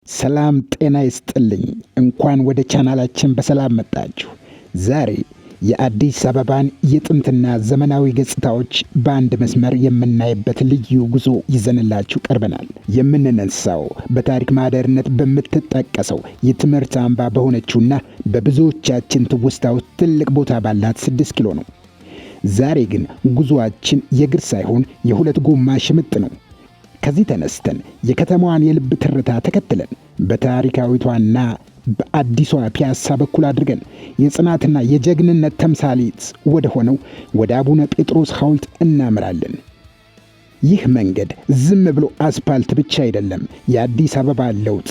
ሰላም ጤና ይስጥልኝ። እንኳን ወደ ቻናላችን በሰላም መጣችሁ። ዛሬ የአዲስ አበባን የጥንትና ዘመናዊ ገጽታዎች በአንድ መስመር የምናይበት ልዩ ጉዞ ይዘንላችሁ ቀርበናል። የምንነሳው በታሪክ ማህደርነት በምትጠቀሰው የትምህርት አምባ በሆነችውና በብዙዎቻችን ትውስታ ውስጥ ትልቅ ቦታ ባላት 6 ኪሎ ነው። ዛሬ ግን ጉዞአችን የእግር ሳይሆን የሁለት ጎማ ሽምጥ ነው። ከዚህ ተነስተን የከተማዋን የልብ ትርታ ተከትለን በታሪካዊቷና በአዲሷ ፒያሳ በኩል አድርገን የጽናትና የጀግንነት ተምሳሌት ወደ ሆነው ወደ አቡነ ጴጥሮስ ሐውልት እናምራለን። ይህ መንገድ ዝም ብሎ አስፓልት ብቻ አይደለም። የአዲስ አበባ ለውጥ፣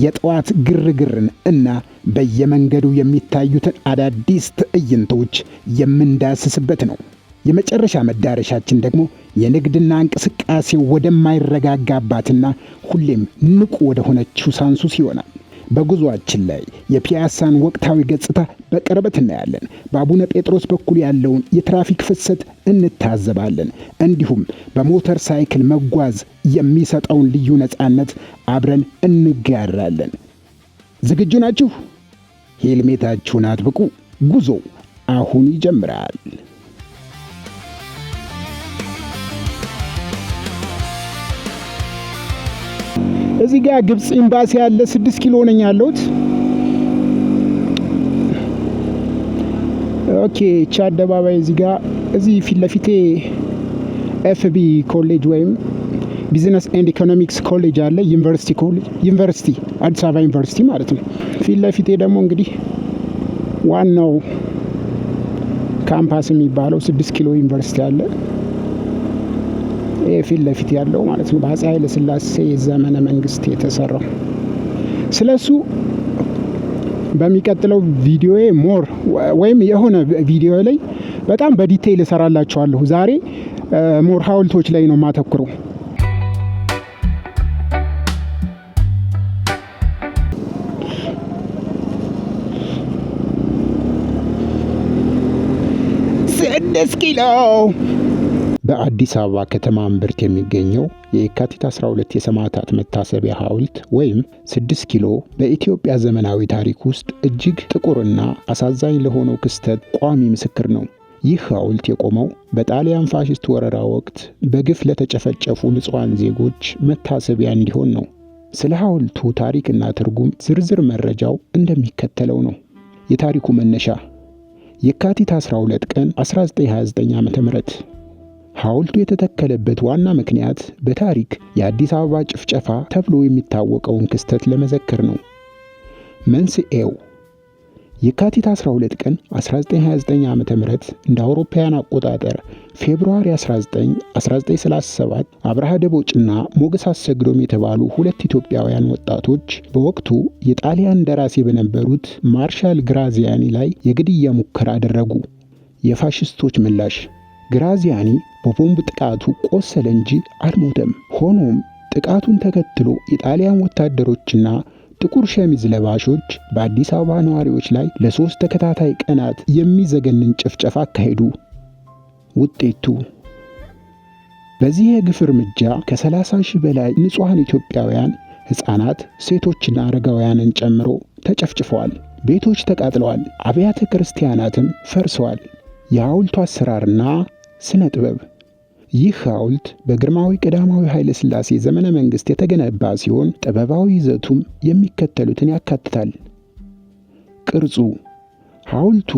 የጠዋት ግርግርን እና በየመንገዱ የሚታዩትን አዳዲስ ትዕይንቶች የምንዳስስበት ነው። የመጨረሻ መዳረሻችን ደግሞ የንግድና እንቅስቃሴ ወደማይረጋጋባትና ሁሌም ንቁ ወደ ሆነችው ሳንሱስ ይሆናል። በጉዞአችን ላይ የፒያሳን ወቅታዊ ገጽታ በቅርበት እናያለን። በአቡነ ጴጥሮስ በኩል ያለውን የትራፊክ ፍሰት እንታዘባለን። እንዲሁም በሞተር ሳይክል መጓዝ የሚሰጠውን ልዩ ነፃነት አብረን እንጋራለን። ዝግጁ ናችሁ? ሄልሜታችሁን አጥብቁ። ጉዞ አሁን ይጀምራል። እዚህ ጋር ግብፅ ኤምባሲ ያለ 6 ኪሎ ነኝ ያለሁት። Okay፣ እቺ አደባባይ እዚህ ጋር እዚህ ፊት ለፊቴ FB ኮሌጅ ወይም Business and Economics College አለ። ዩኒቨርሲቲ ኮሌጅ፣ ዩኒቨርሲቲ፣ አዲስ አበባ ዩኒቨርሲቲ ማለት ነው። ፊት ለፊቴ ደግሞ እንግዲህ ዋናው ካምፓስ የሚባለው 6 ኪሎ ዩኒቨርሲቲ አለ። ይህ ፊት ለፊት ያለው ማለት ነው፣ በአፄ ኃይለ ሥላሴ ዘመነ መንግስት የተሰራው። ስለሱ በሚቀጥለው ቪዲዮዬ more ወይም የሆነ ቪዲዮ ላይ በጣም በ detail እሰራላችኋለሁ። ዛሬ more ሀውልቶች ላይ ነው የማተኩረው። 6 ኪሎ። በአዲስ አበባ ከተማ እምብርት የሚገኘው የየካቲት 12 የሰማዕታት መታሰቢያ ሐውልት ወይም 6 ኪሎ በኢትዮጵያ ዘመናዊ ታሪክ ውስጥ እጅግ ጥቁርና አሳዛኝ ለሆነው ክስተት ቋሚ ምስክር ነው። ይህ ሐውልት የቆመው በጣሊያን ፋሽስት ወረራ ወቅት በግፍ ለተጨፈጨፉ ንጹሐን ዜጎች መታሰቢያ እንዲሆን ነው። ስለ ሐውልቱ ታሪክና ትርጉም ዝርዝር መረጃው እንደሚከተለው ነው። የታሪኩ መነሻ የካቲት 12 ቀን 1929 ዓ.ም። ሐውልቱ የተተከለበት ዋና ምክንያት በታሪክ የአዲስ አበባ ጭፍጨፋ ተብሎ የሚታወቀውን ክስተት ለመዘከር ነው። መንስኤው የካቲት 12 ቀን 1929 ዓ.ም፣ እንደ አውሮፓውያን አቆጣጠር February 19 1937፣ አብርሃ ደቦጭና ሞገስ አሰግዶም የተባሉ ሁለት ኢትዮጵያውያን ወጣቶች በወቅቱ የጣሊያን እንደራሴ በነበሩት ማርሻል ግራዚያኒ ላይ የግድያ ሙከራ አደረጉ። የፋሽስቶች ምላሽ፦ ግራዚያኒ በቦምብ ጥቃቱ ቆሰለ እንጂ አልሞተም። ሆኖም ጥቃቱን ተከትሎ የጣሊያን ወታደሮችና ጥቁር ሸሚዝ ለባሾች በአዲስ አበባ ነዋሪዎች ላይ ለ3 ተከታታይ ቀናት የሚዘገንን ጭፍጨፋ አካሄዱ። ውጤቱ በዚህ የግፍ እርምጃ ከ30 ሺህ በላይ ንጹሐን ኢትዮጵያውያን ሕፃናት፣ ሴቶችና አረጋውያንን ጨምሮ ተጨፍጭፈዋል። ቤቶች ተቃጥለዋል። አብያተ ክርስቲያናትም ፈርሰዋል። የሐውልቱ አሰራርና ስነ ጥበብ፦ ይህ ሐውልት በግርማዊ ቀዳማዊ ኃይለ ሥላሴ ዘመነ መንግሥት የተገነባ ሲሆን ጥበባዊ ይዘቱም የሚከተሉትን ያካትታል። ቅርጹ፦ ሐውልቱ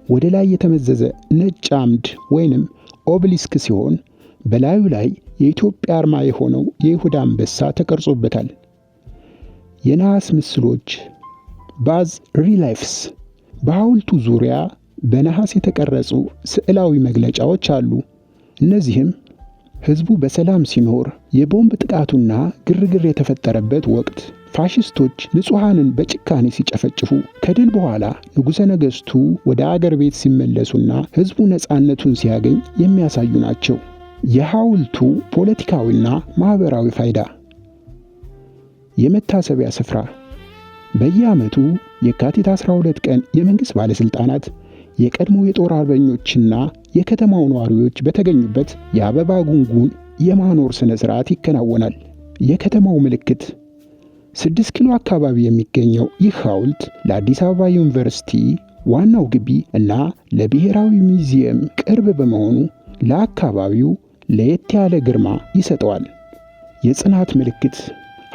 ወደ ላይ የተመዘዘ ነጭ አምድ ወይንም obelisk ሲሆን በላዩ ላይ የኢትዮጵያ አርማ የሆነው የይሁዳ አንበሳ ተቀርጾበታል። የነሐስ ምስሎች bas reliefs፦ በሐውልቱ ዙሪያ በነሐስ የተቀረጹ ስዕላዊ መግለጫዎች አሉ። እነዚህም ሕዝቡ በሰላም ሲኖር፣ የቦምብ ጥቃቱና ግርግር የተፈጠረበት ወቅት፣ ፋሽስቶች ንጹሐንን በጭካኔ ሲጨፈጭፉ፣ ከድል በኋላ ንጉሠ ነገሥቱ ወደ አገር ቤት ሲመለሱና ሕዝቡ ነፃነቱን ሲያገኝ የሚያሳዩ ናቸው። የሐውልቱ ፖለቲካዊና ማኅበራዊ ፋይዳ፦ የመታሰቢያ ስፍራ፦ በየዓመቱ የካቲት 12 ቀን የመንግሥት ባለሥልጣናት፣ የቀድሞ የጦር አርበኞችና የከተማው ነዋሪዎች በተገኙበት የአበባ ጉንጉን የማኖር ሥነ ሥርዓት ይከናወናል። የከተማው ምልክት፦ 6 ኪሎ አካባቢ የሚገኘው ይህ ሐውልት ለአዲስ አበባ ዩኒቨርሲቲ ዋናው ግቢ እና ለብሔራዊ ሙዚየም ቅርብ በመሆኑ ለአካባቢው ለየት ያለ ግርማ ይሰጠዋል። የጽናት ምልክት።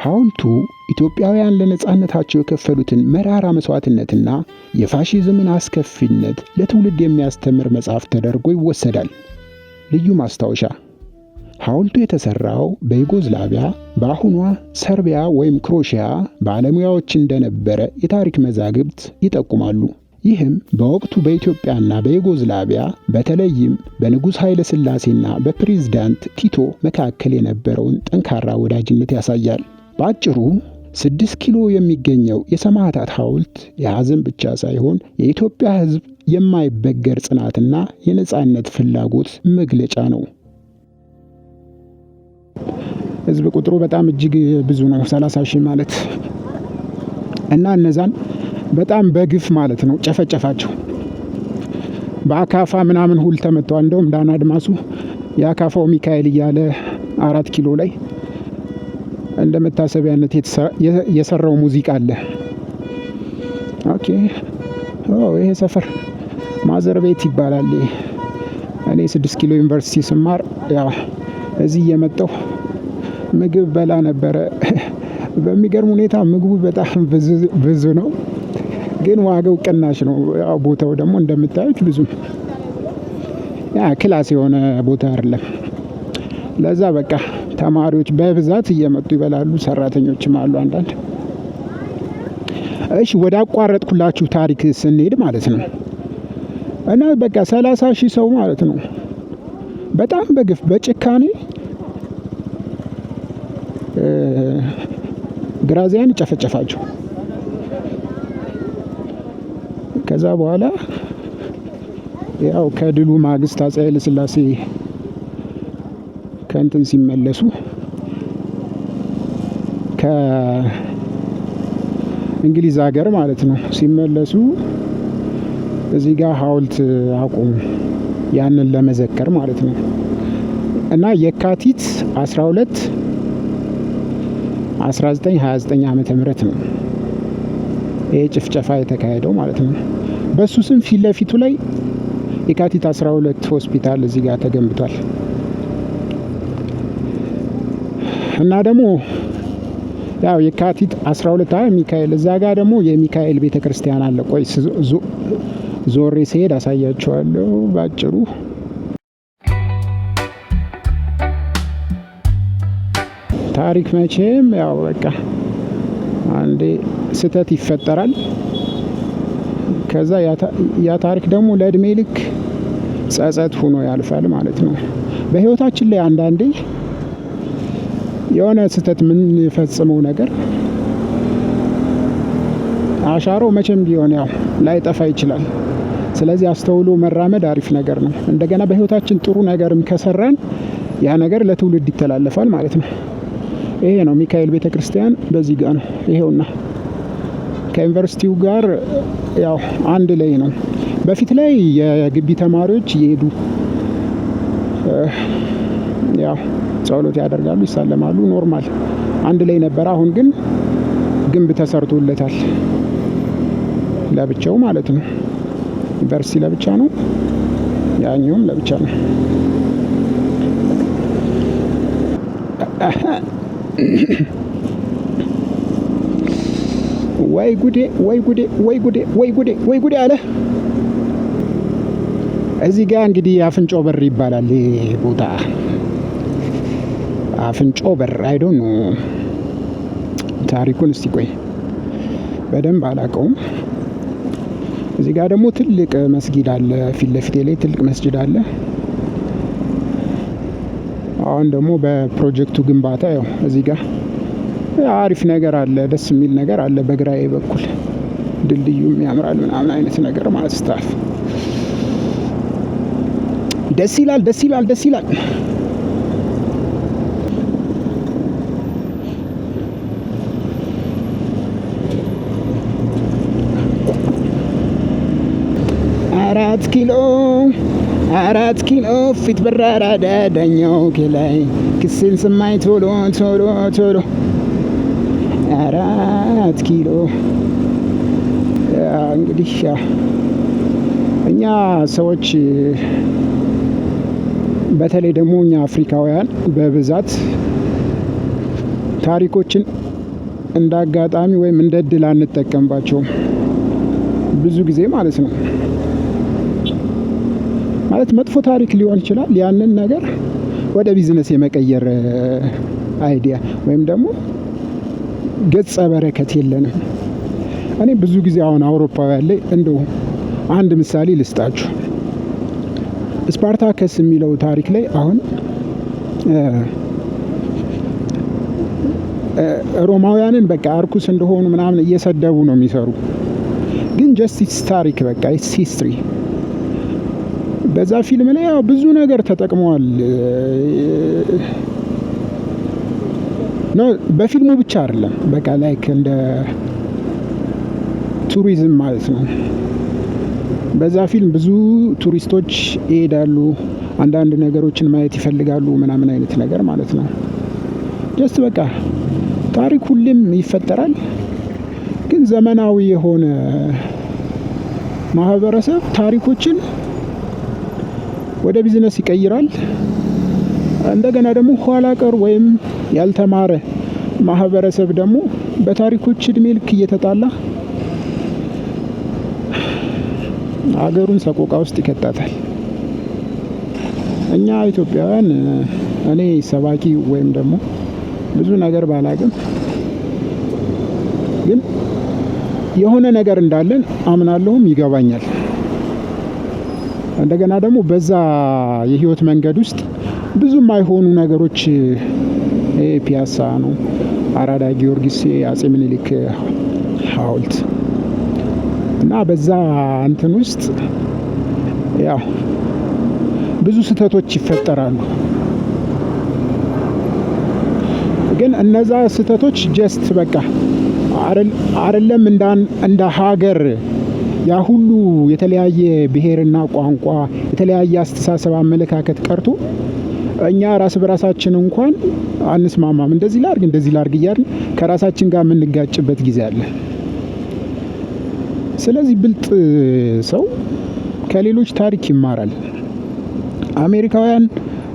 ሐውልቱ ኢትዮጵያውያን ለነጻነታቸው የከፈሉትን መራራ መሥዋዕትነትና የፋሺዝምን አስከፊነት ለትውልድ የሚያስተምር መጽሐፍ ተደርጎ ይወሰዳል። ልዩ ማስታወሻ። ሐውልቱ የተሠራው በዩጎዝላቪያ፣ በአሁኗ ሰርቢያ ወይም ክሮሺያ ባለሙያዎች እንደነበረ የታሪክ መዛግብት ይጠቁማሉ። ይህም በወቅቱ በኢትዮጵያና በዩጎዝላቪያ፣ በተለይም በንጉሥ ኃይለ ሥላሴና በፕሬዝዳንት ቲቶ መካከል የነበረውን ጠንካራ ወዳጅነት ያሳያል። በአጭሩ 6 ኪሎ የሚገኘው የሰማዕታት ሐውልት የሐዘን ብቻ ሳይሆን የኢትዮጵያ ሕዝብ የማይበገር ጽናትና የነጻነት ፍላጎት መግለጫ ነው። ህዝብ ቁጥሩ በጣም እጅግ ብዙ ነው፣ 30 ሺህ ማለት። እና እነዛን በጣም በግፍ ማለት ነው ጨፈጨፋቸው። በአካፋ ምናምን ሁል ተመተዋል። እንደውም ዳና አድማሱ የአካፋው ሚካኤል እያለ 4 ኪሎ ላይ እንደ መታሰቢያነት የሰራው ሙዚቃ አለ። Okay፣ ይሄ ሰፈር ማዘር ቤት ይባላል። እኔ 6 ኪሎ ዩኒቨርሲቲ ስማር ያው እዚህ እየመጣሁ ምግብ በላ ነበረ። በሚገርም ሁኔታ ምግቡ በጣም ብዙ ነው፣ ግን ዋጋው ቅናሽ ነው። ያው ቦታው ደግሞ እንደምታዩት ብዙም ያ class የሆነ ቦታ አይደለም። ለዛ በቃ ተማሪዎች በብዛት እየመጡ ይበላሉ። ሰራተኞችም አሉ አንዳንድ። እሺ፣ ወደ አቋረጥኩላችሁ ታሪክ ስንሄድ ማለት ነው እና በቃ 30,000 ሰው ማለት ነው በጣም በግፍ በጭካኔ ግራዚያን ጨፈጨፋቸው። ከዛ በኋላ ያው ከድሉ ማግስት አፄ ኃይለ ሥላሴ ከእንትን ሲመለሱ፣ ከእንግሊዝ ሀገር ማለት ነው ሲመለሱ፣ እዚህ ጋር ሐውልት አቆሙ፣ ያንን ለመዘከር ማለት ነው። እና የካቲት 12 1929 ዓመተ ምህረት ነው ይሄ ጭፍጨፋ የተካሄደው ማለት ነው። በሱ ስም ፊት ለፊቱ ላይ የካቲት 12 ሆስፒታል እዚህ ጋር ተገንብቷል። እና ደግሞ ያው የካቲት 12 አይ ሚካኤል፣ እዛ ጋር ደግሞ የሚካኤል ቤተክርስቲያን አለ። ቆይ ዞሬ ስሄድ አሳያችኋለሁ ባጭሩ። ታሪክ መቼም ያው በቃ አንዴ ስህተት ይፈጠራል። ከዛ ያ ታሪክ ደግሞ ለእድሜ ልክ ጸጸት ሆኖ ያልፋል ማለት ነው። በህይወታችን ላይ አንዳንዴ የሆነ ስህተት የምንፈጽመው ነገር አሻሮ መቼም ቢሆን ያው ላይጠፋ ይችላል። ስለዚህ አስተውሎ መራመድ አሪፍ ነገር ነው። እንደገና በህይወታችን ጥሩ ነገርም ከሰራን ያ ነገር ለትውልድ ይተላለፋል ማለት ነው። ይሄ ነው ሚካኤል ቤተክርስቲያን፣ በዚህ ጋር ነው። ይሄውና ከዩኒቨርሲቲው ጋር ያው አንድ ላይ ነው። በፊት ላይ የግቢ ተማሪዎች እየሄዱ ያው ጸሎት ያደርጋሉ፣ ይሳለማሉ። Normal አንድ ላይ ነበር። አሁን ግን ግንብ ተሰርቶለታል ለብቻው ማለት ነው። ዩኒቨርሲቲ ለብቻ ነው፣ ያኛውም ለብቻ ነው። ወይ ጉዴ፣ ወይ ጉዴ፣ ወይ ጉዴ፣ ወይ ጉዴ፣ ወይ ጉዴ አለ። እዚህ ጋር እንግዲህ አፍንጮ በር ይባላል ይሄ ቦታ፣ አፍንጮ በር። I don't know ታሪኩን፣ እስቲ ቆይ በደንብ አላውቀውም። እዚህ ጋር ደግሞ ትልቅ መስጊድ አለ። ፊት ለፊቴ ላይ ትልቅ መስጊድ አለ። አሁን ደግሞ በፕሮጀክቱ ግንባታ ያው እዚህ ጋር አሪፍ ነገር አለ፣ ደስ የሚል ነገር አለ። በግራዬ በኩል ድልድዩም ያምራል ምናምን አይነት ነገር ማለት stuff። ደስ ይላል፣ ደስ ይላል፣ ደስ ይላል። 4 ኪሎ፣ 4 ኪሎ ፊት በራራዳ ዳኛው ከላይ ክስን ስማኝ ቶሎ ቶሎ ቶሎ። 4 ኪሎ። እንግዲህ እኛ ሰዎች፣ በተለይ ደግሞ እኛ አፍሪካውያን በብዛት ታሪኮችን እንደ አጋጣሚ ወይም እንደ እድል አንጠቀምባቸውም ብዙ ጊዜ ማለት ነው። ማለት መጥፎ ታሪክ ሊሆን ይችላል። ያንን ነገር ወደ ቢዝነስ የመቀየር idea ወይም ደግሞ ገጸ በረከት የለንም። እኔ ብዙ ጊዜ አሁን አውሮፓውያን ላይ እንደው አንድ ምሳሌ ልስጣችሁ። ስፓርታከስ የሚለው ታሪክ ላይ አሁን ሮማውያንን በቃ እርኩስ እንደሆኑ ምናምን እየሰደቡ ነው የሚሰሩ። ግን just it's ታሪክ፣ በቃ it's history። በዛ ፊልም ላይ ያው ብዙ ነገር ተጠቅመዋል። No፣ በፊልሙ ብቻ አይደለም፣ በቃ like እንደ ቱሪዝም ማለት ነው። በዛ ፊልም ብዙ ቱሪስቶች ይሄዳሉ፣ አንዳንድ ነገሮችን ማየት ይፈልጋሉ ምናምን አይነት ነገር ማለት ነው። Just በቃ ታሪክ ሁሌም ይፈጠራል። ግን ዘመናዊ የሆነ ማህበረሰብ ታሪኮችን ወደ ቢዝነስ ይቀይራል። እንደገና ደግሞ ኋላ ቀር ወይም ያልተማረ ማህበረሰብ ደግሞ በታሪኮች እድሜ ልክ እየተጣላ አገሩን ሰቆቃ ውስጥ ይከታታል። እኛ ኢትዮጵያውያን፣ እኔ ሰባኪ ወይም ደግሞ ብዙ ነገር ባላቅም ግን የሆነ ነገር እንዳለን አምናለሁም ይገባኛል። እንደገና ደግሞ በዛ የህይወት መንገድ ውስጥ ብዙ የማይሆኑ ነገሮች፣ ፒያሳ ነው፣ አራዳ ጊዮርጊስ የአጼ ምኒልክ ሐውልት፣ እና በዛ እንትን ውስጥ ያው ብዙ ስህተቶች ይፈጠራሉ። ግን እነዛ ስህተቶች just በቃ አይደለም እንደ ሀገር ያ ሁሉ የተለያየ ብሔርና ቋንቋ፣ የተለያየ አስተሳሰብ፣ አመለካከት ቀርቶ እኛ ራስ በራሳችን እንኳን አንስማማም። እንደዚህ ላርግ፣ እንደዚህ ላርግ እያልን ከራሳችን ጋር የምንጋጭበት ጊዜ አለ። ስለዚህ ብልጥ ሰው ከሌሎች ታሪክ ይማራል። አሜሪካውያን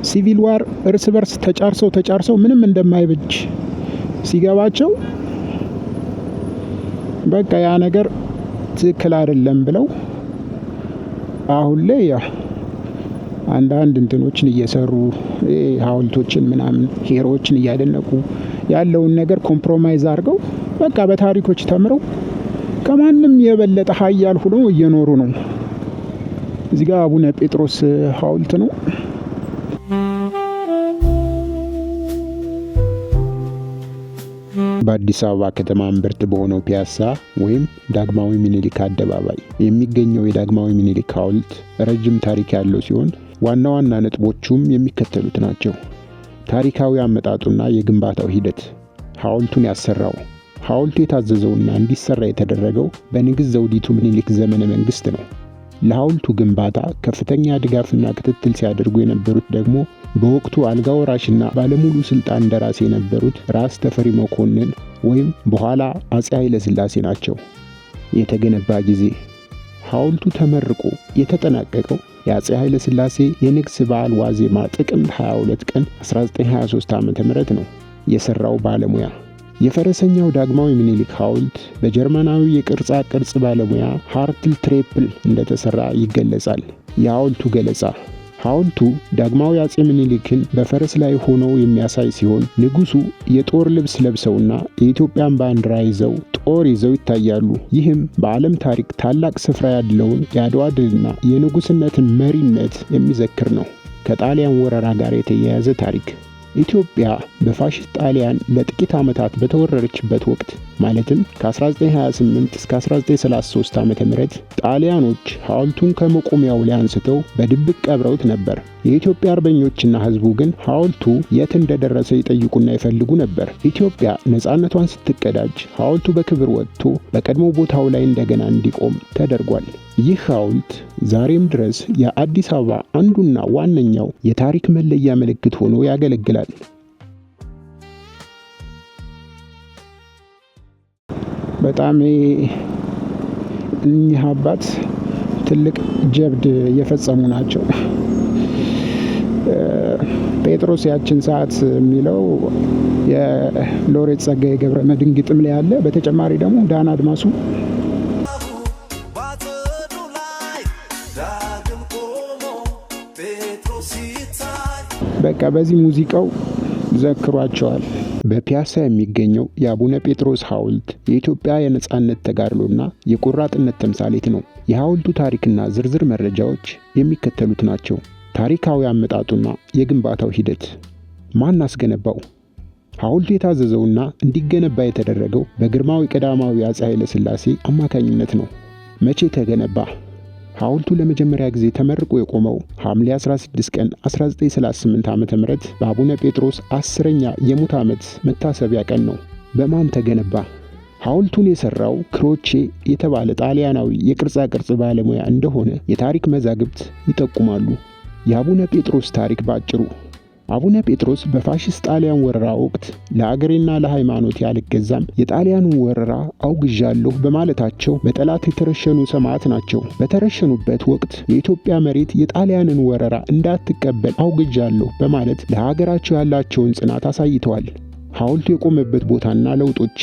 civil war እርስ በርስ ተጫርሰው ተጫርሰው ምንም እንደማይበጅ ሲገባቸው በቃ ያ ነገር ትክክል አይደለም ብለው አሁን ላይ ያው አንዳንድ እንትኖችን እየሰሩ፣ ሐውልቶችን ምናምን፣ hero ዎችን እያደነቁ፣ ያለውን ነገር compromise አድርገው በቃ በታሪኮች ተምረው ከማንም የበለጠ ሀያል ሆነው እየኖሩ ነው። እዚህ ጋር አቡነ ጴጥሮስ ሐውልት ነው። በአዲስ አበባ ከተማ እምብርት በሆነው ፒያሳ ወይም ዳግማዊ ምኒልክ አደባባይ የሚገኘው የዳግማዊ ምኒልክ ሐውልት ረጅም ታሪክ ያለው ሲሆን ዋና ዋና ነጥቦቹም የሚከተሉት ናቸው። ታሪካዊ አመጣጡና የግንባታው ሂደት፣ ሐውልቱን ያሰራው፣ ሐውልቱ የታዘዘውና እንዲሰራ የተደረገው በንግሥት ዘውዲቱ ምኒልክ ዘመነ መንግስት ነው። ለሐውልቱ ግንባታ ከፍተኛ ድጋፍና ክትትል ሲያደርጉ የነበሩት ደግሞ በወቅቱ አልጋ ወራሽና ባለሙሉ ስልጣን እንደራሴ የነበሩት ራስ ተፈሪ መኮንን ወይም በኋላ አፄ ኃይለ ሥላሴ ናቸው። የተገነባ ጊዜ፣ ሐውልቱ ተመርቆ የተጠናቀቀው የአፄ ኃይለ ሥላሴ የንግስ በዓል ዋዜማ ጥቅምት 22 ቀን 1923 ዓ.ም ነው። የሠራው ባለሙያ፣ የፈረሰኛው ዳግማዊ ምኒልክ ሐውልት በጀርመናዊ የቅርጻ ቅርጽ ባለሙያ ሃርትል ትሬፕል እንደተሠራ ይገለጻል። የሐውልቱ ገለጻ፣ ሐውልቱ ዳግማዊ አፄ ምኒልክን በፈረስ ላይ ሆነው የሚያሳይ ሲሆን ንጉሱ የጦር ልብስ ለብሰውና የኢትዮጵያን ባንዲራ ይዘው ጦር ይዘው ይታያሉ። ይህም በዓለም ታሪክ ታላቅ ስፍራ ያለውን የአድዋ ድልና የንጉስነትን መሪነት የሚዘክር ነው። ከጣሊያን ወረራ ጋር የተያያዘ ታሪክ፣ ኢትዮጵያ በፋሽስት ጣሊያን ለጥቂት ዓመታት በተወረረችበት ወቅት ማለትም ከ1928 እስከ 1933 ዓ.ም ጣሊያኖች ሐውልቱን ከመቆሚያው ላይ አንስተው በድብቅ ቀብረውት ነበር። የኢትዮጵያ አርበኞችና ሕዝቡ ግን ሐውልቱ የት እንደደረሰ ይጠይቁና ይፈልጉ ነበር። ኢትዮጵያ ነፃነቷን ስትቀዳጅ ሐውልቱ በክብር ወጥቶ በቀድሞ ቦታው ላይ እንደገና እንዲቆም ተደርጓል። ይህ ሐውልት ዛሬም ድረስ የአዲስ አበባ አንዱና ዋነኛው የታሪክ መለያ ምልክት ሆኖ ያገለግላል። በጣም እኚህ አባት ትልቅ ጀብድ እየፈጸሙ ናቸው። ጴጥሮስ ያችን ሰዓት የሚለው የሎሬት ጸጋዬ ገብረ መድኅን ግጥም ላይ አለ። በተጨማሪ ደግሞ ዳን አድማሱ ባጽዱ ላይ ዳግም ቆሞ ጴጥሮስ ሲታይ በቃ በዚህ ሙዚቃው ዘክሯቸዋል። በፒያሳ የሚገኘው የአቡነ ጴጥሮስ ሐውልት የኢትዮጵያ የነጻነት ተጋድሎና የቆራጥነት ተምሳሌት ነው። የሐውልቱ ታሪክና ዝርዝር መረጃዎች የሚከተሉት ናቸው። ታሪካዊ አመጣጡና የግንባታው ሂደት። ማን አስገነባው? ሐውልቱ የታዘዘውና እንዲገነባ የተደረገው በግርማዊ ቀዳማዊ አፄ ኃይለ ሥላሴ አማካኝነት ነው። መቼ ተገነባ? ሐውልቱ ለመጀመሪያ ጊዜ ተመርቆ የቆመው ሐምሌ 16 ቀን 1938 ዓ.ም በአቡነ ጴጥሮስ 10ኛ የሙት ዓመት መታሰቢያ ቀን ነው። በማን ተገነባ? ሐውልቱን የሠራው ክሮቼ የተባለ ጣሊያናዊ የቅርጻ ቅርጽ ባለሙያ እንደሆነ የታሪክ መዛግብት ይጠቁማሉ። የአቡነ ጴጥሮስ ታሪክ ባጭሩ። አቡነ ጴጥሮስ በፋሽስት ጣሊያን ወረራ ወቅት ለአገሬና ለሃይማኖቴ አልገዛም፣ የጣሊያኑን ወረራ አውግዣለሁ በማለታቸው በጠላት የተረሸኑ ሰማዕት ናቸው። በተረሸኑበት ወቅት የኢትዮጵያ መሬት የጣሊያንን ወረራ እንዳትቀበል አውግዣለሁ በማለት ለሀገራቸው ያላቸውን ጽናት አሳይተዋል። ሐውልቱ የቆመበት ቦታና ለውጦች።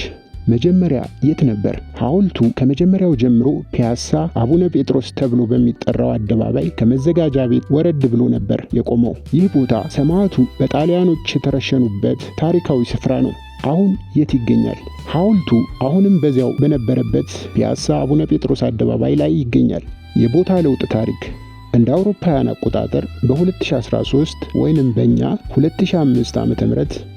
መጀመሪያ የት ነበር? ሐውልቱ ከመጀመሪያው ጀምሮ ፒያሳ አቡነ ጴጥሮስ ተብሎ በሚጠራው አደባባይ ከመዘጋጃ ቤት ወረድ ብሎ ነበር የቆመው። ይህ ቦታ ሰማዕቱ በጣሊያኖች የተረሸኑበት ታሪካዊ ስፍራ ነው። አሁን የት ይገኛል? ሐውልቱ አሁንም በዚያው በነበረበት ፒያሳ አቡነ ጴጥሮስ አደባባይ ላይ ይገኛል። የቦታ ለውጥ ታሪክ። እንደ አውሮፓውያን አቆጣጠር በ2013 ወይንም በእኛ 2005 ዓ.ም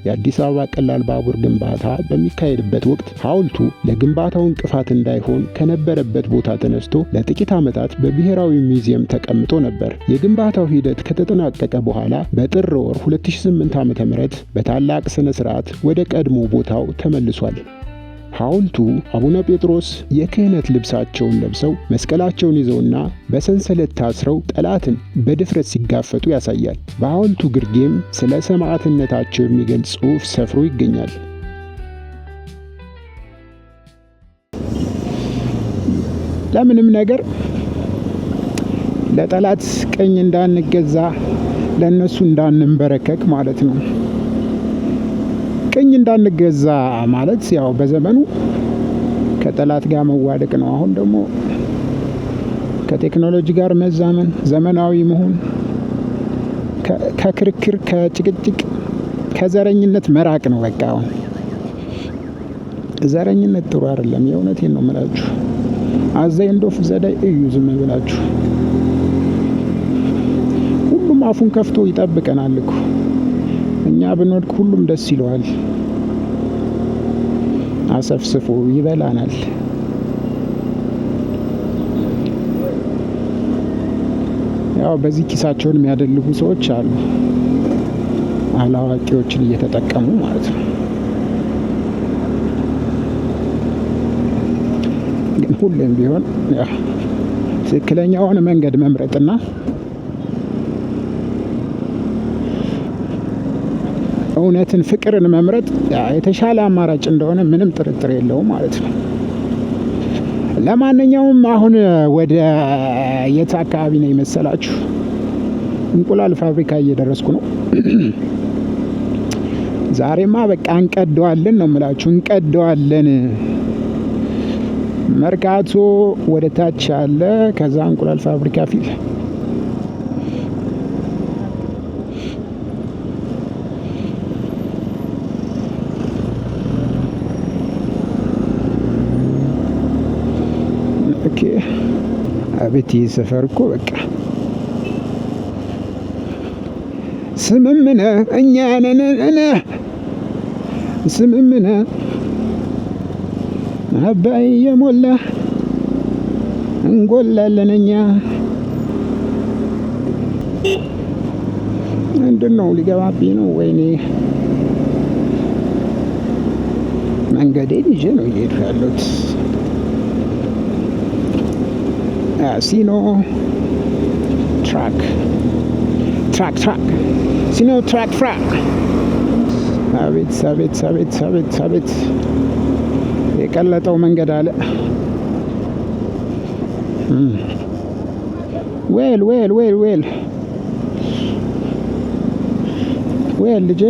የአዲስ አበባ ቀላል ባቡር ግንባታ በሚካሄድበት ወቅት ሐውልቱ ለግንባታው እንቅፋት እንዳይሆን ከነበረበት ቦታ ተነስቶ ለጥቂት ዓመታት በብሔራዊ ሙዚየም ተቀምጦ ነበር። የግንባታው ሂደት ከተጠናቀቀ በኋላ በጥር ወር 2008 ዓ.ም በታላቅ ሥነ ሥርዓት ወደ ቀድሞ ቦታው ተመልሷል። ሐውልቱ አቡነ ጴጥሮስ የክህነት ልብሳቸውን ለብሰው፣ መስቀላቸውን ይዘውና በሰንሰለት ታስረው ጠላትን በድፍረት ሲጋፈጡ ያሳያል። በሐውልቱ ግርጌም ስለ ሰማዕትነታቸው የሚገልጽ ጽሑፍ ሰፍሮ ይገኛል። ለምንም ነገር ለጠላት ቀኝ እንዳንገዛ፣ ለእነሱ እንዳንንበረከክ ማለት ነው። ቅኝ እንዳንገዛ ማለት ያው በዘመኑ ከጠላት ጋር መዋደቅ ነው። አሁን ደግሞ ከቴክኖሎጂ ጋር መዛመን፣ ዘመናዊ መሆን፣ ከክርክር፣ ከጭቅጭቅ፣ ከዘረኝነት መራቅ ነው። በቃ አሁን ዘረኝነት ጥሩ አይደለም። የእውነቴን ነው የምላችሁ። At the end of the day እዩ ዝም ብላችሁ። ሁሉም አፉን ከፍቶ ይጠብቀናል እኮ። እኛ ብንወድቅ ሁሉም ደስ ይለዋል። አሰፍስፎ ይበላናል። ያው በዚህ ኪሳቸውን የሚያደልቡ ሰዎች አሉ፣ አላዋቂዎችን እየተጠቀሙ ማለት ነው። ግን ሁሌም ቢሆን ያው ትክክለኛውን መንገድ መምረጥና እውነትን፣ ፍቅርን መምረጥ የተሻለ አማራጭ እንደሆነ ምንም ጥርጥር የለውም ማለት ነው። ለማንኛውም አሁን ወደ የት አካባቢ ነው የመሰላችሁ? እንቁላል ፋብሪካ እየደረስኩ ነው። ዛሬማ በቃ እንቀደዋለን ነው የምላችሁ፣ እንቀደዋለን። መርካቶ ወደ ታች አለ፣ ከዛ እንቁላል ፋብሪካ ፊት። Okay፣ አቤት ይህ ሰፈር እኮ በቃ ስምምነ እኛ ነን ስምምነ አባይ የሞላ እንጎላለን እኛ። ምንድን ነው ሊገባብኝ ነው? ወይኔ፣ መንገዴን ይዤ ነው እየሄድኩ ያለሁት። ሲኖ ትራክ ትራክ ትራክ ሲኖ ትራክ ትራክ። አቤት አቤት አቤት አቤት አቤት! የቀለጠው መንገድ አለ። Well, well, well, well, well ልጄ፣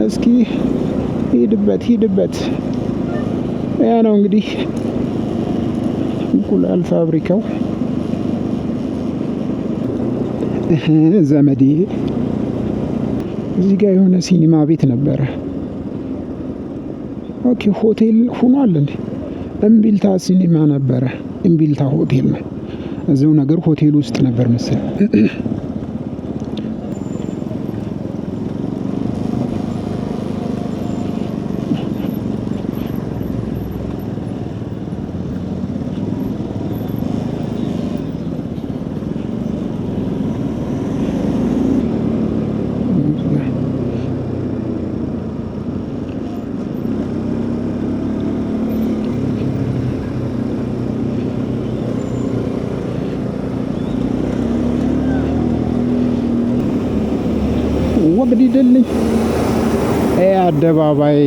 እስኪ ሂድበት ሂድበት። ያ ነው እንግዲህ እንቁላል ፋብሪካው። ዘመዴ፣ እዚህ ጋር የሆነ ሲኒማ ቤት ነበረ። Okay፣ ሆቴል ሆኗል እንዴ? እምቢልታ ሲኒማ ነበረ። እምቢልታ ሆቴል ነው። እዚው ነገር ሆቴል ውስጥ ነበር መሰለኝ። ወግድ ይደልኝ ይሄ አደባባይ።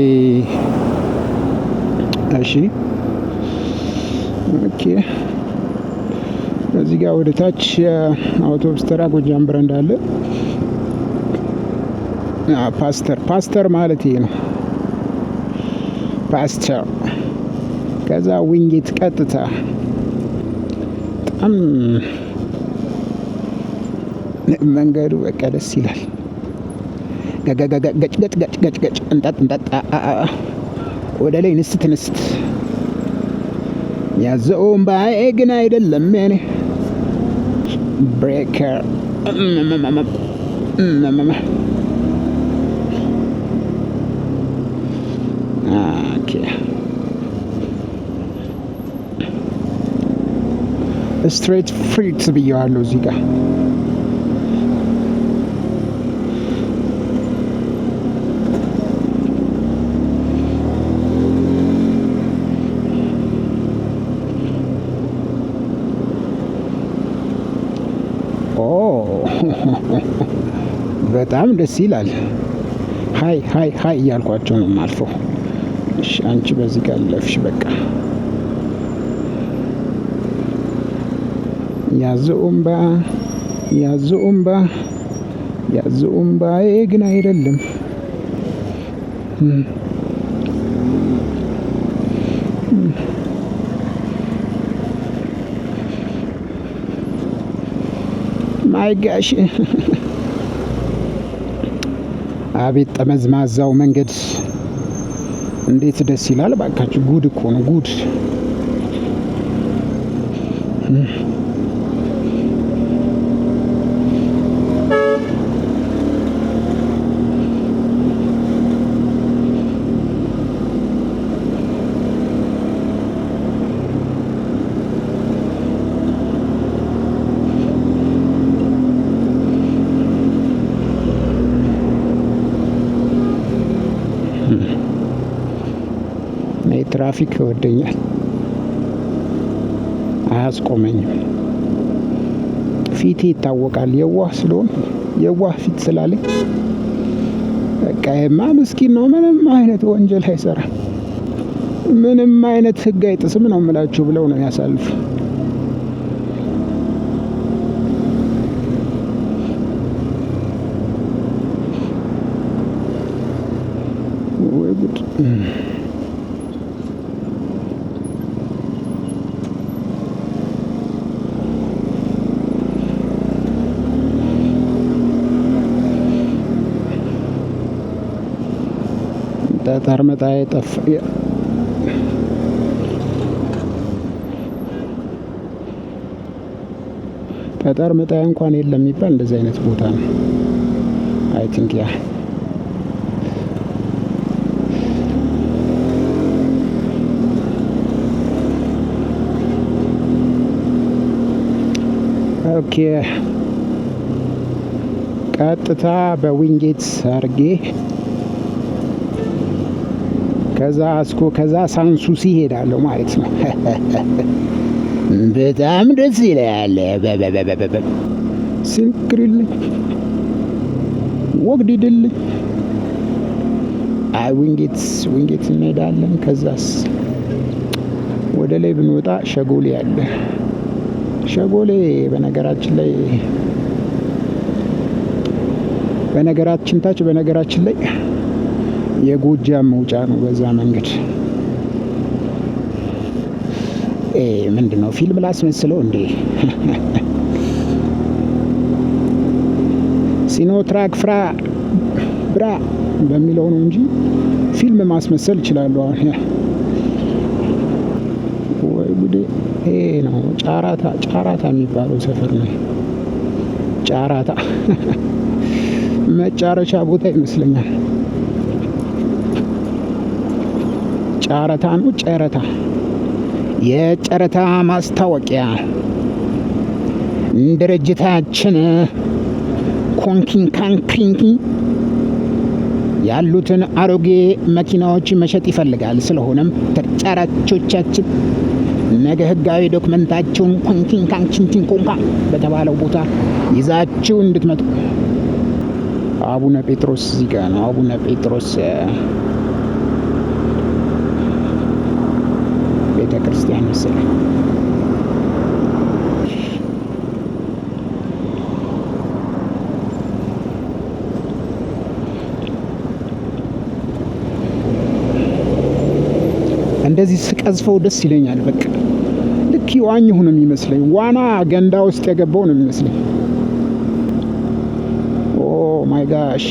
እሺ፣ okay። እዚህ ጋር ወደ ታች አውቶቡስ ተራ ጎጃም ብረንድ አለ። ፓስተር፣ ፓስተር ማለት ይሄ ነው። ፓስተር፣ ከዛ ዊንጌት ቀጥታ። በጣም መንገዱ በቃ ደስ ይላል። ገጭ ገጭ ገጭ ገጭ ገጭ፣ እንጠጥ እንጠጥ፣ ወደ ላይ ንስት ንስት። ያዘው እምባዬ ግን አይደለም የኔ breaker። Okay, street fruit ብየዋለሁ እዚህ ጋር። ኦ፣ በጣም ደስ ይላል። Hi, hi, hi እያልኳቸው ነው የማልፈው። እሺ፣ አንቺ በዚህ ጋር ለፍሽ በቃ። ያዘው እምባ፣ ያዘው እምባ፣ ያዘው እምባዬ ግን አይደለም። My gosh፣ አቤት ጠመዝማዛው መንገድ እንዴት ደስ ይላል! ባካችሁ፣ ጉድ እኮ ነው ጉድ። ትራፊክ ይወደኛል፣ አያስቆመኝም። ፊቴ ይታወቃል። የዋህ ስለሆን፣ የዋህ ፊት ስላለኝ በቃ ይሄማ ምስኪን ነው፣ ምንም አይነት ወንጀል አይሰራም፣ ምንም አይነት ሕግ አይጥስም ነው የምላችሁ ብለው ነው ያሳልፉ። ወይ ጉድ! ጠጠር መጣያ ጠፋ። ጠጠር መጣያ እንኳን የለም የሚባል እንደዚህ አይነት ቦታ ነው። I think, yeah. Okay፣ ቀጥታ በዊንጌት አርጌ ከዛ አስኮ፣ ከዛ ሳንሱሲ ሄዳለሁ ማለት ነው። በጣም ደስ ይላል። ስንክርልኝ፣ ወግዲድልኝ። አይ ዊንጌት ዊንጌት እንሄዳለን። ከዛስ ወደ ላይ ብንወጣ ሸጎሌ አለ። ሸጎሌ በነገራችን ላይ የጎጃም መውጫ ነው። በዛ መንገድ ምንድን ነው ፊልም ላስመስለው እንዴ? ሲኖትራክ ፍራ ብራ በሚለው ነው እንጂ ፊልም ማስመሰል ይችላሉ። አሁን ወይ ጉዴ! ይሄ ነው ጫራታ ጫራታ የሚባለው ሰፈር ነው። ጫራታ መጫረሻ ቦታ ይመስለኛል። ጫረታ ነው ጨረታ። የጨረታ ማስታወቂያ። ድርጅታችን ኮንኪን ካንክሪንኪ ያሉትን አሮጌ መኪናዎች መሸጥ ይፈልጋል። ስለሆነም ተጫራቾቻችን ነገ ህጋዊ ዶክመንታቸውን ኮንኪን ካንኪንቲን ኮንካ በተባለው ቦታ ይዛችሁ እንድትመጡ። አቡነ ጴጥሮስ እዚህ ጋ ነው። አቡነ ጴጥሮስ ቤተ ክርስቲያን መሰለኝ። እንደዚህ ስቀዝፈው ደስ ይለኛል። በቃ ልክ የዋኘሁ ነው የሚመስለኝ። ዋና ገንዳ ውስጥ የገባው ነው የሚመስለኝ። Oh my gosh,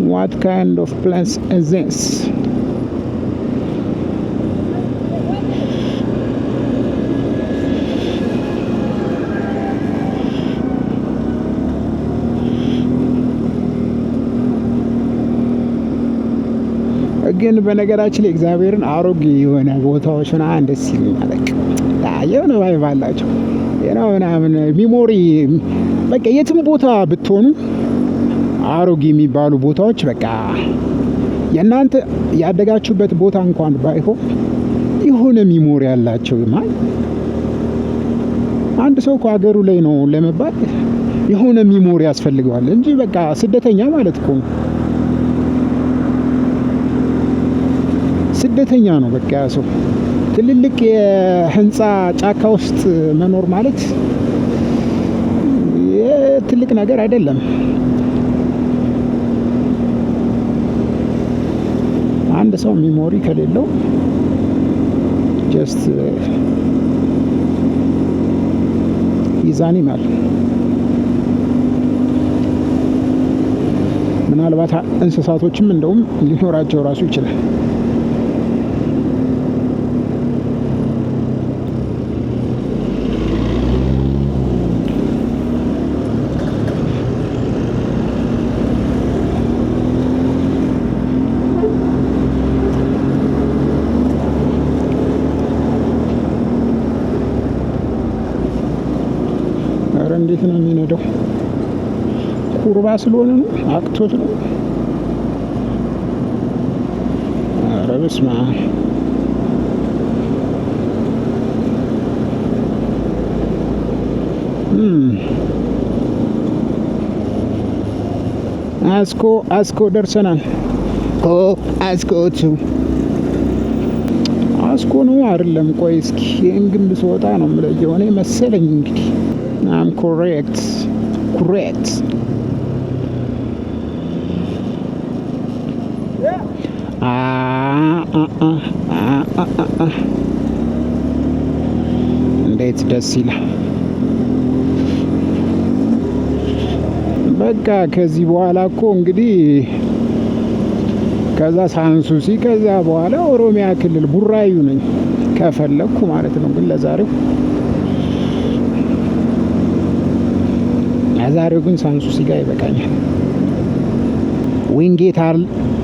what kind of place is this? ግን በነገራችን ላይ እግዚአብሔርን አሮጌ የሆነ ቦታዎች ምናምን ደስ ይሉኛል። በቃ የሆነ vibe አላቸው ምናምን memory። በቃ የትም ቦታ ብትሆኑ አሮጌ የሚባሉ ቦታዎች በቃ የእናንተ ያደጋችሁበት ቦታ እንኳን ባይሆን የሆነ memory ያላቸው። ማለት አንድ ሰው ከሀገሩ ላይ ነው ለመባል የሆነ memory ያስፈልገዋል እንጂ በቃ ስደተኛ ማለት እኮ ነው። ስደተኛ ነው በቃ ያ ሰው። ትልልቅ የህንፃ ጫካ ውስጥ መኖር ማለት ትልቅ ነገር አይደለም። አንድ ሰው memory ከሌለው just he's animal። ምናልባት እንስሳቶችም እንደውም ሊኖራቸው ራሱ ይችላል። ኧረ እንዴት ነው የሚነዳው? ኩርባ ስለሆነ ነው? አቅቶት ነው? ኧረ በስመ አብ! አስኮ አስኮ ደርሰናል። ኮ አስኮ ቱ አስኮ ነው አይደለም? ቆይ እስኪ ይህን ግንብ ስወጣ ነው የምለየው። እኔ መሰለኝ እንግዲህ። I'm correct, correct። አ አ አ አ አ አ እንዴት ደስ ይላል! በቃ ከዚህ በኋላ እኮ እንግዲህ ከዛ ሳንሱሲ፣ ከዛ በኋላ ኦሮሚያ ክልል ቡራዩ ነኝ ከፈለግኩ ማለት ነው። ግን ለዛሬው ግን ሳንሱሲ ጋር ይበቃኛል። ዊንጌት፣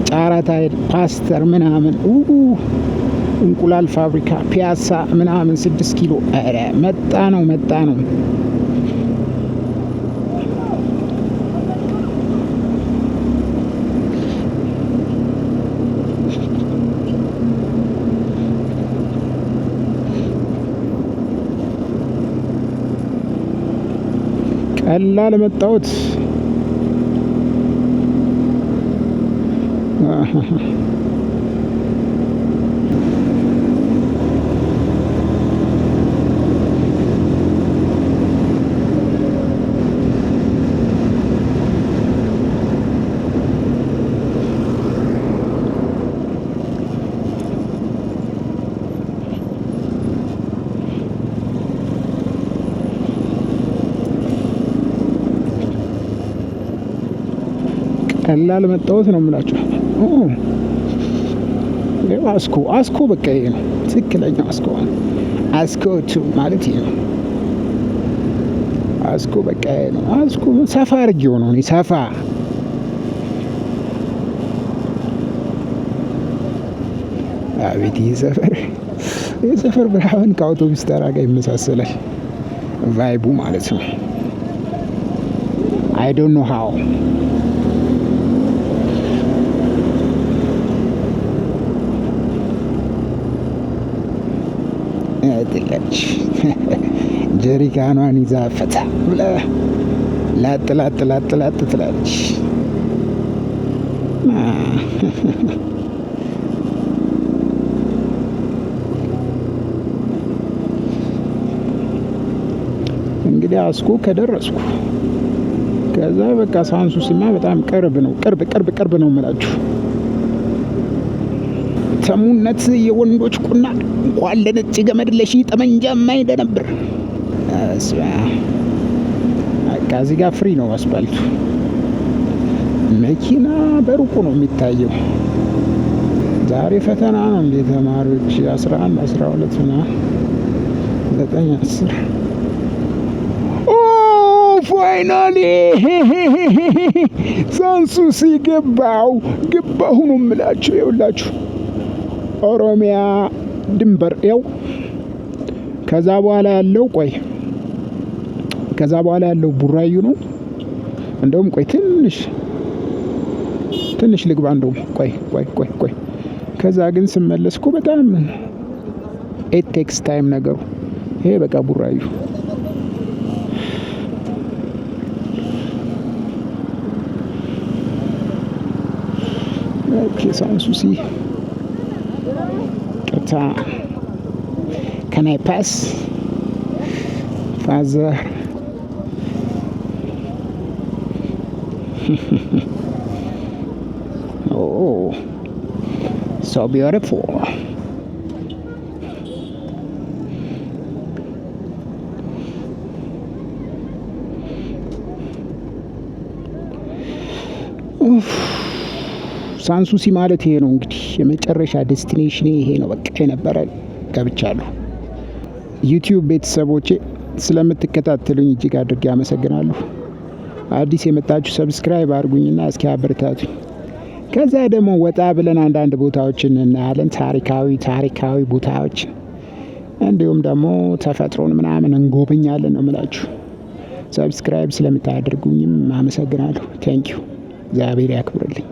ጫራታ፣ ፓስተር ምናምን፣ እንቁላል ፋብሪካ፣ ፒያሳ ምናምን፣ 6 ኪሎ። ኧረ መጣ ነው፣ መጣ ነው። ቀላል መጣሁት። ቀላል መጣሁት ነው የምላችሁ። አስኮ፣ አስኮ በቃ ይሄ ነው ትክክለኛው አስኮ። አስኮ two ማለት ይሄ ነው። አስኮ በቃ ይሄ ነው። አስኮ ሰፋ አድርጌው ነው እኔ ሰፋ። አቤት ይህ ሰፈር፣ ይህ ሰፈር ብርሃን ከአውቶቡስ ተራ ጋር ይመሳሰላል። Vibe ኡ ማለት ነው። I don't know how። ትለች ጀሪካኗን ይዛ ፈታ ብላ ላጥ ላጥ ላጥ ላጥ ትላለች። እንግዲህ አስኮ ከደረስኩ ከዛ በቃ ሳንሱሲማ በጣም ቅርብ ነው። ቅርብ ቅርብ ቅርብ ነው የምላችሁ። ተሙነት የወንዶች ቁና እንኳን ለነጭ ገመድ ለሺ ጠመንጃ የማይደነብር። በቃ እዚህ ጋር free ነው አስፋልቱ። መኪና በሩቁ ነው የሚታየው። ዛሬ ፈተና ነው እንዴ ተማሪዎች? 11፣ 12 ምናምን፣ 9፣ 10። Finally ሳንሱሲ ገባው፣ ገባሁ ነው የምላችሁ። ይኸውላችሁ ኦሮሚያ ድንበር ያው ከዛ በኋላ ያለው፣ ቆይ፣ ከዛ በኋላ ያለው ቡራዩ ነው። እንደውም ቆይ፣ ትንሽ ትንሽ ልግባ። እንደውም ቆይ ቆይ ቆይ ቆይ። ከዛ ግን ስመለስ እኮ በጣም it takes time ነገሩ። ይሄ በቃ ቡራዩ። Okay፣ ሳንሱሲ። ቅርታ፣ can I pass, father? Oh, so beautiful. ኡፍ፣ ሳንሱሲ ማለት ይሄ ነው እንግዲህ። የመጨረሻ destination ይሄ ነው። በቃ የነበረ ገብቻለሁ። YouTube ቤተሰቦቼ፣ ስለምትከታተሉኝ እጅግ አድርጌ አመሰግናለሁ። አዲስ የመጣችሁ subscribe አድርጉኝና እስኪ አበረታቱኝ። ከዛ ደግሞ ወጣ ብለን አንዳንድ ቦታዎችን እናያለን። ታሪካዊ ታሪካዊ ቦታዎች እንዲሁም ደግሞ ተፈጥሮን ምናምን እንጎበኛለን ነው የምላችሁ። Subscribe ስለምታደርጉኝም አመሰግናለሁ። Thank you። እግዚአብሔር ያክብርልኝ።